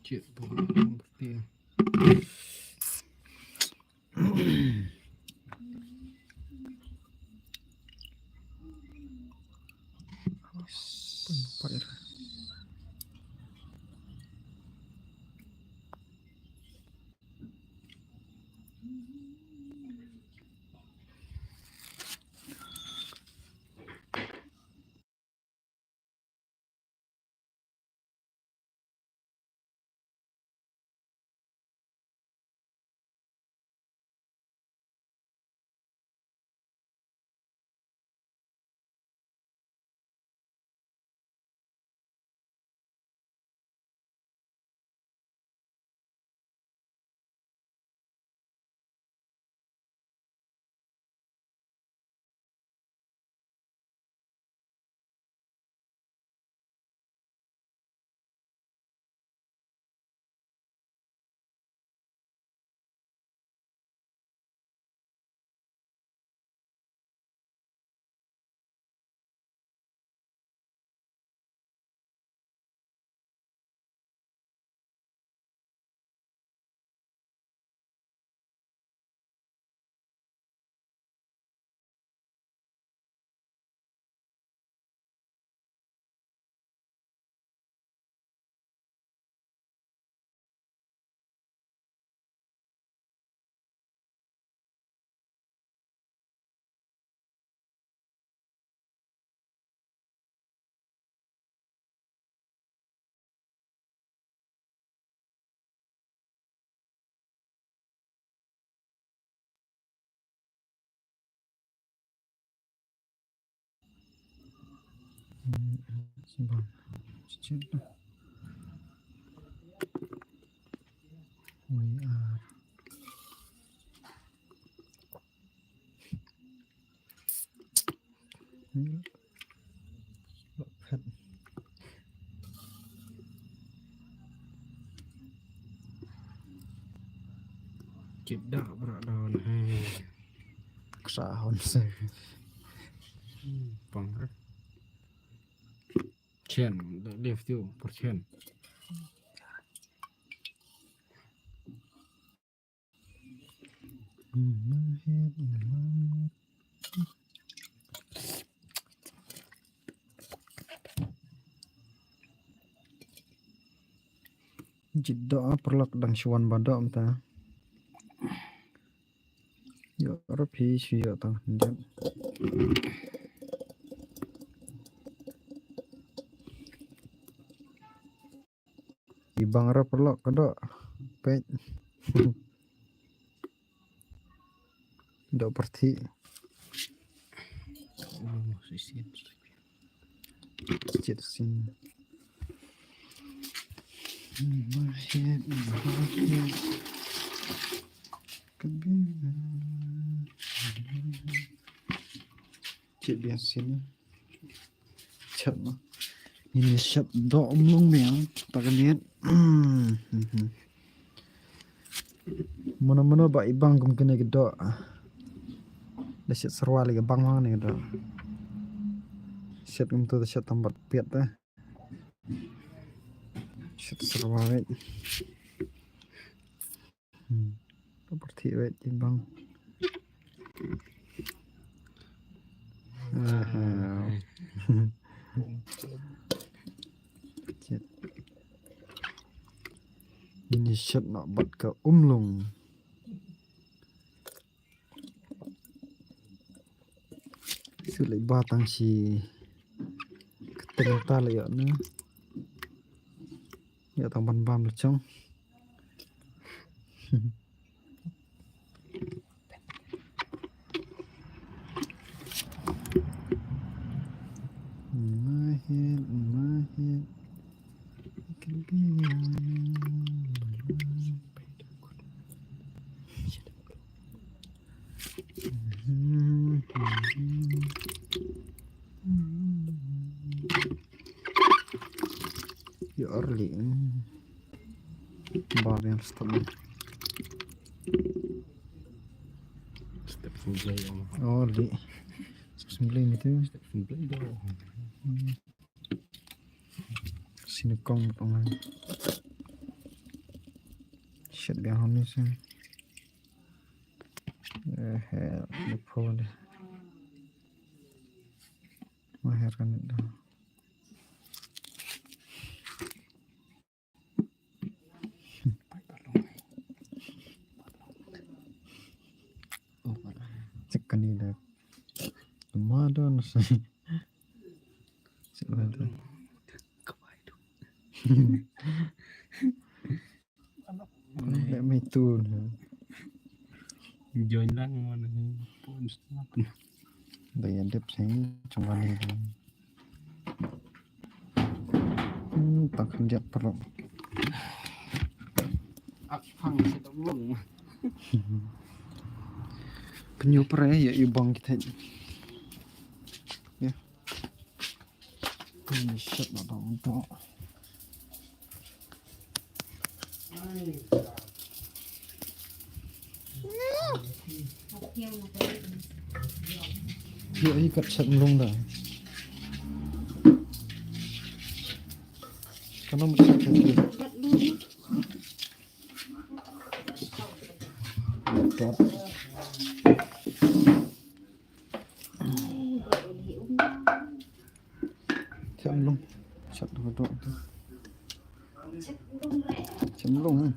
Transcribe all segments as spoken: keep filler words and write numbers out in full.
Cik, We are. Kit dak bra don he. Ksa hon se. Pang re. Chen, da left you, por chen. Jied doh, ah, paralok, dang shu wan ba doh mynta. Ïoh ruh phi shu ïoh tang khyndiat. I bang ruh paralok ka doh. Peit. Doh pyrthei. Oh, shisien. Chet sin. Mahit, mahit. Kabir. Chet biang sin. Chet ma. Ini chet doh um lung biang. Tak niat. Hmm. Mano mano ba i bang kum kane ka doh. Da shet sarwa lei ka bang bang ne ka doh. Shet kumto da shet tang bad piat te. Shet sarwa wei. Hmm. Ka pyrthei wei i bang. Aha. Chet. Ini shet noh bad ka umlung. Shu leit ba tang shi kyrteng ta leit ïoh ne. Ïoh tang ban bam lachong. Mahit, mahit. Ïa early. Ba biang step. Step full blade. Oh, li. Step full blade itu. Step full blade dah. Sini kong tong. Chat biang hom ni sa. Eh, eh, ni phone ni. Mahir kan dah. Cek kan ni dah. Cuma dah nasi. Cek lah tu. Leh me tu na. Join lang mana ni. Pun stop. Dah yang dep sini cuma ni. Hmm, tak hendak perlu. Ak phang sedap long. Penyu pere ya ibang kita. Ya. Ini shot na dong tu. Ye, ikat sat mlung dah. Kana mesti kaki. Dot. Sat mlung. Sat dot. Sat mlung.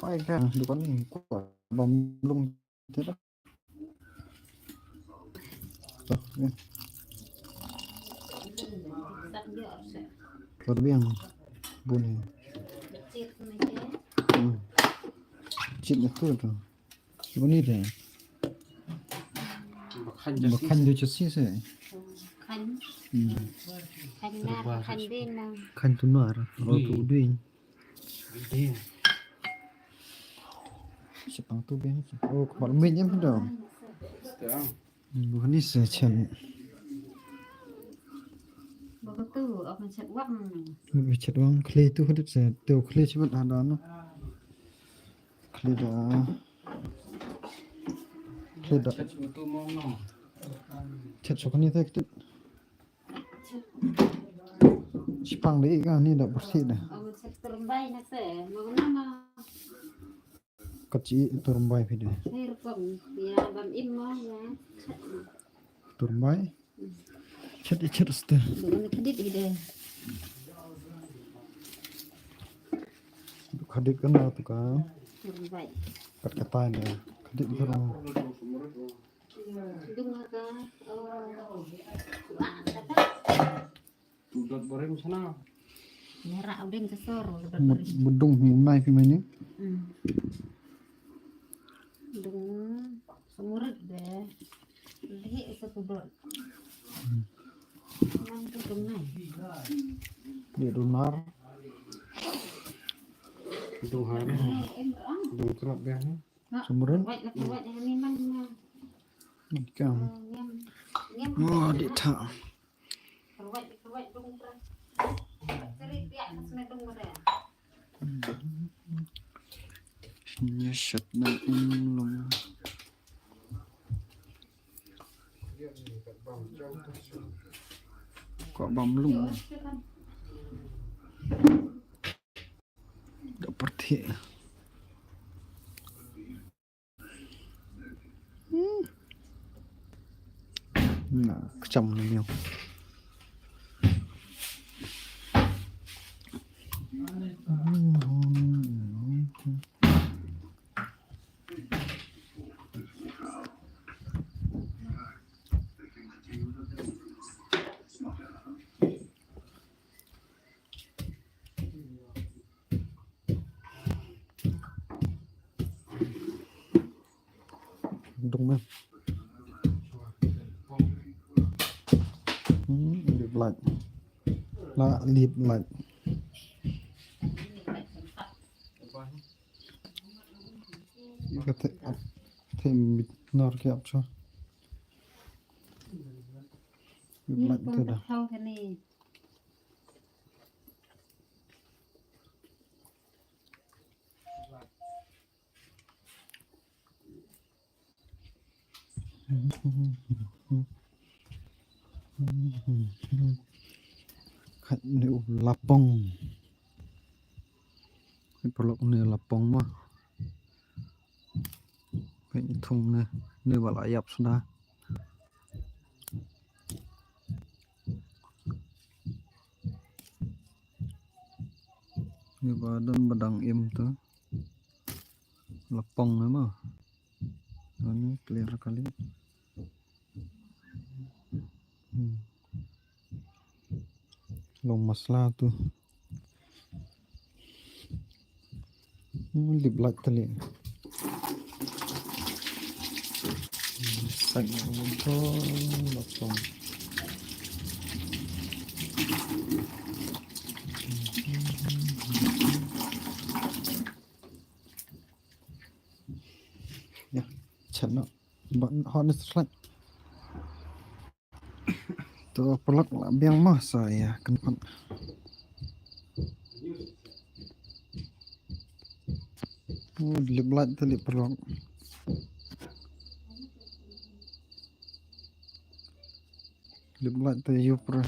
Pai ka dukan ni. Bam mlung. Kor biang bun ni. Hmm. Cit na tu tu. Bun ni de. Bakhan jasi se. Khan. Hmm. Khan nar, khan bena. Khan tu nar. Oh, tu dui. Sipang tu ben. Oh, kepala min em dah. Bukan ni secen. Begitu, aku cet wang. Cet wang kle tu hadit se. Tu kle cepat ada no. Kle dah. Kle dah. Cet sokani tak tu. Sipang dei ka ni da bersih dah. Ka ci turmbai pide. Turmbai. Chet i chet ste. Khadit kan tu ka. Kat katai dah. Khadit kan. Dung ha ka, oh, kuang kata. Tudot borem sana. Nera udeng ka sor, tudot borem. Bedung nai phi mani. Hmm. Dung semurit deh. Lihi sa tudot. Hmm. Nang tu dung nai. Dia dunar. Dung hari. Dung kerap deh. Sumrun. Ikam. Oh, di ta. Nya shat na um long. Ko bam lung. Da pyrthei. Hmm. Na, kcham ni nyo. Dung mem. Hmm, lip light. La lip light. Ika te, te mit nar ke ap cho. Lip light te da. Khat ne u lapong. Paralok, ne la pong mo. Peit thung ne, ne ba la ïap suda. Ne ba don ba dang im tu. La pong ne mo. Ani clear kali. Hmm. Long masala tu. Hmm, lip light tali. Sak na lo to, la pong. Ya, channel. Ban hot ni slide. To paralok, la biang mo sa ïa kynphod. Oh, lip light tali paralok. Lip light te ïup re.